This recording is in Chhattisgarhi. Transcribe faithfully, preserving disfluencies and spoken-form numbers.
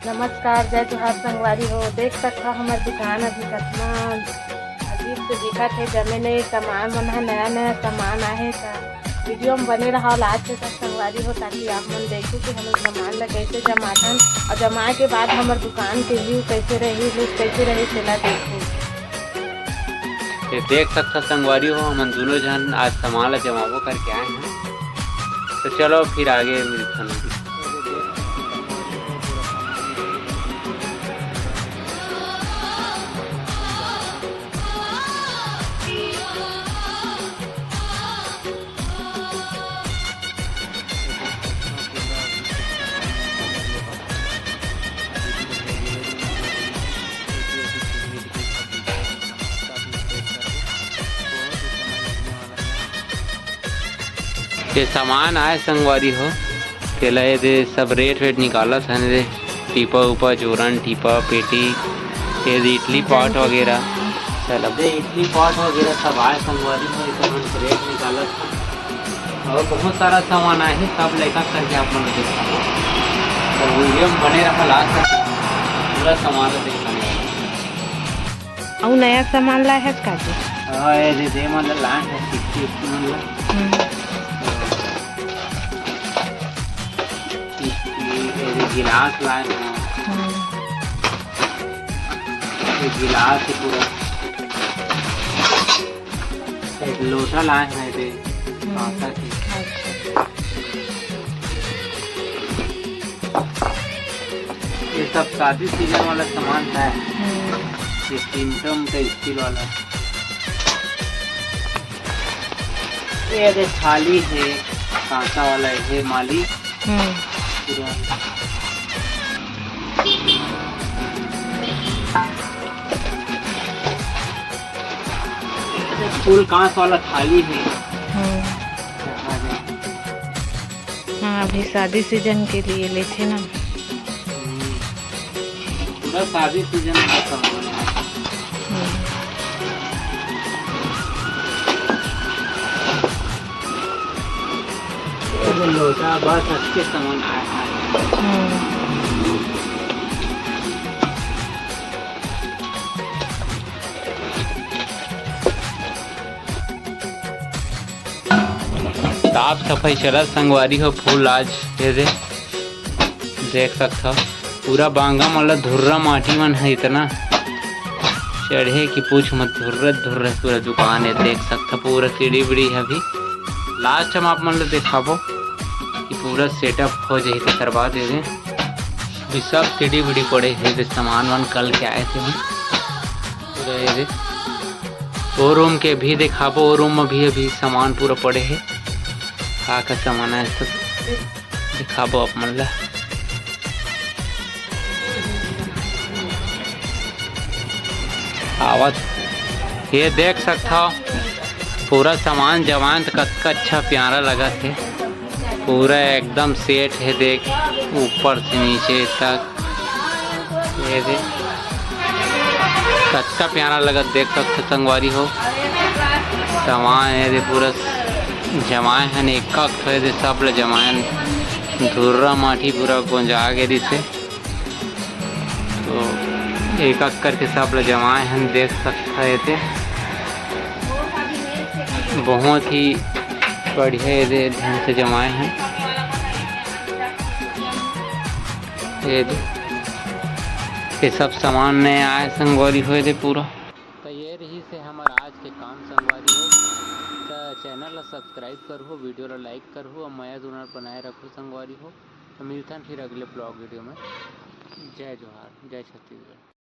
नमस्कार, जय जोहार संगवारी हो। देख सकथव हमर दुकान अभी कतना अजीब से दिखत हे, जमे नहीं सामान मन ह, नया नया सामान आहे। त वीडियो में बने रहव लास्ट तक संगवारी हो, ताकि आप मन देखू कि हमर सामान ला कैसे जमाथन और जमाए के बाद हमर दुकान के व्यू कैसे रही, लुक कैसे रही, तेला देखू। ये देख सकथव संगवारी हो, हमन दोनों झन आज सामान ला जमाबो करके आए हन। तो चलो फिर आगे मिलथन। ये सामान आए संगवारी हो, तेला ये दे सब रेट वेट निकालत हन रे। टीपा उपा, जोरन, टीपा, पेटी, ये दे इडली पॉट वगैरह, चल अब दे इडली पॉट वगैरह सब आए संगवारी हो, ये सब मन के रेट निकालत हन। और बहुत सारा सामान आए हे, सब लेकर करके आप मन देख सकते हो। तो वीडियो में बने रहा लास्ट तक, पूरा सामान देखने वाला। अउ नया सामान लाए हस का जी? हाँ, ये दे, दे मन ला लाए हस, सिक्की, सिक्की मन ला। हम्म। सिक्की, ये दे गिलास लाए हस। हम्म। ये गिलास हे पूरा। एक लोटा लाए हस ये दे, हम्म। कांसा के। अच्छा। ये सब शादी सीजन वाला सामान है। हम्म। ये टिमटम का स्टील वाला। ये दे थाली हे, कांसा वाला हे माली। हम्म। पूरा। ये फूल कांस वाला थाली हे। हम्म। हाँ, अभी शादी सीजन के लिए लेथे ना। हम्म। पूरा शादी सीजन का सामान है। हम्म। ये लोटा बस अच्छे सामान आए हैं। हम्म। साफ सफाई चलत संगवारी हो, फुल आज ये दे देख सकथव, पूरा बांगा मन ल धुर्रा माटी मन ह इतना चढ़े कि पूछ मत, धुर्रा धुर्रा पूरा दुकान हे। देख सकथव पूरा सीढ़ी बीढ़ी हे, अभी लास्ट हम आप मन ल देखाबो कि पूरा सेटअप हो जाही, तेकर बाद ये दे अभी सब सीढ़ी बीढ़ी पड़े हे, ये दे सामान वान कल के आए थे हम। पूरा ये दे वो रूम के भी देखाबो, वो रूम में भी अभी सामान पूरा पड़े हे, का का सामान आए सब देखाबो आप मन ला। आवत ये देख सकथव पूरा सामान जमाए त कतका अच्छा प्यारा लगत हे, पूरा एकदम सेट हे। देख ऊपर से नीचे तक ये दे, कतका प्यारा लगत, देख सकथव संगवारी हो। सामान ये दे पूरा जमाए हन, एक एक ठो ये दे सब ल जमाए हन। धुर्रा माटी पूरा गोंजा गे रिसे, तो एक एक करके सब ल जमाए हन, देख सकथव ये दे। बहुत ही बढ़िया ये दे ढंग से जमाए हन। ये दे, ये सब सामान नया आए संगवारी हो ये दे पूरा। तो ये रहिसे हमर आज के काम संगवारी हो। तो चैनल ला सब्सक्राइब करहू, वीडियो ला लाइक करहू और मया दुलार बनाए रखहू संगवारी हो। तो मिलथन फिर अगले ब्लॉग वीडियो में। जय जोहार, जय छत्तीसगढ़।